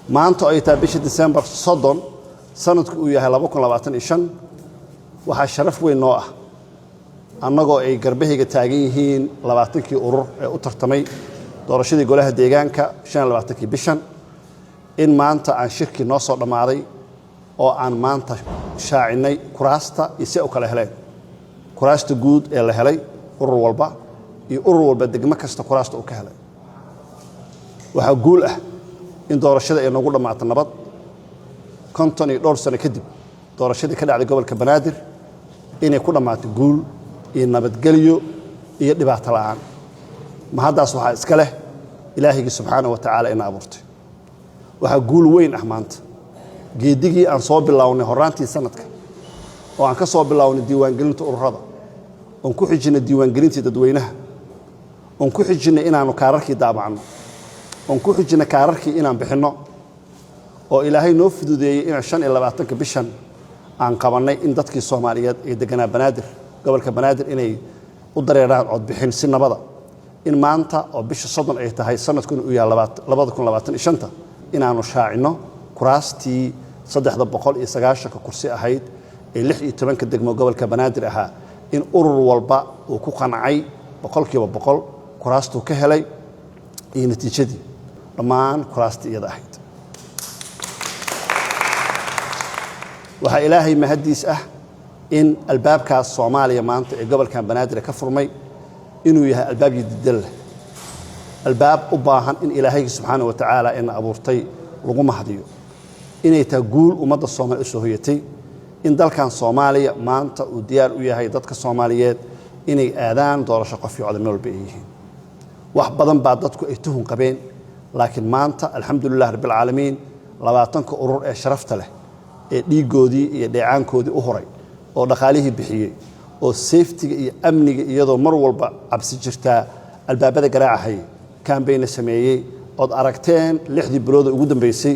Maanta oo ay tahay bisha Disembar 30, sanadku uu yahay 2025, waxaa sharaf weyn noo ah, annagoo ay garbahayga taagan yihiin 20kii urur ee u tartamay doorashadii golaha deegaanka 25kii bishan, in maanta aan shirkii noo soo dhammaaday oo aan maanta shaacinay kuraasta iyo si u kala heleen, kuraasta guud ee la helay urur walba iyo urur walba degmo kasta kuraasta uu ka helay. Waxaa guul ah in doorashada ay noogu dhammaato nabad, 50 iyo dhowr sano kadib doorashadii ka dhacday gobolka Banaadir inay ku dhammaato guul iyo nabadgelyo iyo dhibaato la'aan. Mahaddaas waxaa iska leh Ilaahigii subxaana wa tacaala ina abuurtay. Waxaa guul weyn ah maanta geedigii aan soo bilownay horraantii sanadka, oo aan ka soo bilownay diiwaangelinta ururada, oon ku xijinay diiwaangelintii dadweynaha, oon ku xijinay inaannu kaararkii daabacno, oon ku xijinay kaararkii inaan bixinno, oo Ilaahay noo fududeeyey inaan 25ka bishan aan qabannay in dadkii Soomaaliyeed ee deganaa Banaadir, gobolka Banaadir, inay u dareeraan codbixin si nabada, in maanta oo bisha 30 ay tahay, sanadkuna uu yahay 2025-ta, inaannu shaacinno kuraastii 390-ka kursi ahayd ee 16-ka degmo gobolka Banaadir ahaa, in urur walba uu ku qancay 100% kuraastuu ka helay iyo natiijadii dhammaan kuraastii iyada ahayd. Waxaa Ilaahay mahaddiis ah in albaabkaas Soomaaliya maanta ee gobolkan Banaadir ka furmay inuu yahay albaab yididal leh, albaab u baahan in Ilaahay subxaana wa tacaala ina abuurtay lagu mahadiyo, inay tahay guul ummadda Soomaaliya u soo hoyatay, in dalkan Soomaaliya maanta uu diyaar u yahay dadka Soomaaliyeed inay aadaan doorasho qof iyo cod meel walba ay yihiin. Wax badan baa dadku ay tuhun qabeen, laakiin maanta alxamdulilah rabbilcaalamiin, 20-ka urur ee sharafta leh ee dhiiggoodii iyo dheecaankoodii u huray oo dhaqaalihii bixiyey oo safety-ga iyo amniga, iyadoo mar walba cabsi jirtaa, albaabada garaacahayay, campaign-na sameeyey, ood aragteen 6dii bilooda ugu dambeysay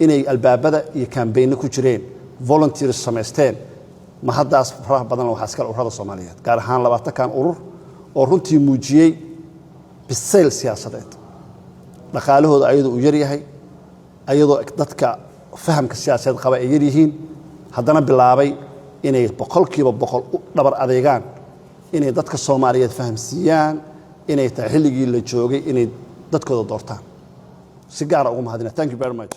inay albaabada iyo campaign-na ku jireen, volunteers samaysteen. Ma haddaas faraha badan waxaa iskale ururada Soomaaliyeed, gaar ahaan 20-kan urur oo runtii muujiyey bisayl siyaasadeed, dhaqaalahooda ayadoo uu yar yahay, ayadoo dadka fahamka siyaasadeed qaba ay yar yihiin, haddana bilaabay inay 100% u dhabar adeegaan inay dadka Soomaaliyeed fahamsiiyaan inay tahay xilligii la joogay inay dadkooda doortaan. Si gaara ugu mahadina. Thank you very much.